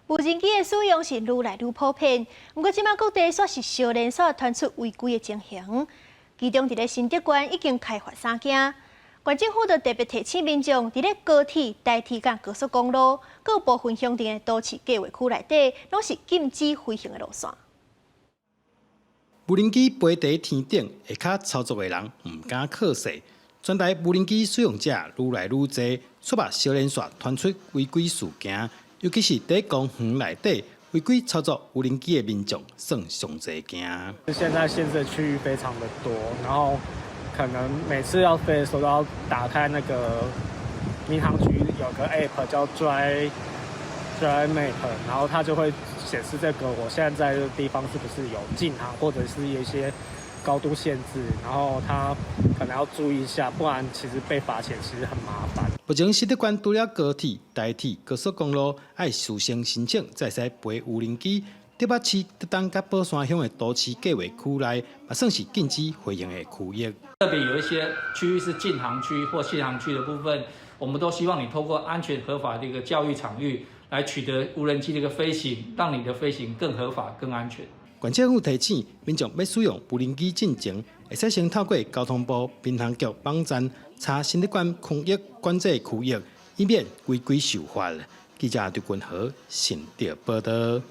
無人機的使用是愈來愈普遍，毋過這馬各地煞是相連紲傳出違規的情形。其中佇咧新竹縣已經開罰三件，縣政府就特別提醒民眾，佇咧高鐵、台鐵佮高速公路，閣有部分鄉鎮的都市計畫區內底，攏是禁止飛行的路線。無人機飛佇天頂，下跤操作的人毋敢靠勢。全台無人機使用者愈來愈濟，煞嘛相連紲傳出違規事件，尤其是佇公園內底違規操作無人機的民眾算上濟件。現在限制區域非常的多，然後可能每次要飛的時候都要打開那個民航局有個 app 叫 Drive Map，然後它就會顯示這個我現在在這個地方是不是有禁航或者是有一些高度限制，然後他可能要注意一下，不然其實被罰錢其實很麻煩。目前新竹縣除了高鐵、台鐵、高速公路愛事先申請，才會使飛無人機。竹北市、竹東佮寶山鄉的都市計畫區內，嘛算是禁止飛行的區域。特別有一些區域是禁航區或限航區的部分，我們都希望你透過安全合法的一個教育場域，來取得無人機的一個飛行，讓你的飛行更合法、更安全。縣政府提醒民眾欲使用無人機進前，會使先透過交通部民航局網站查新竹縣空域管制區域，以免違規受罰。記者劉君和新竹報導。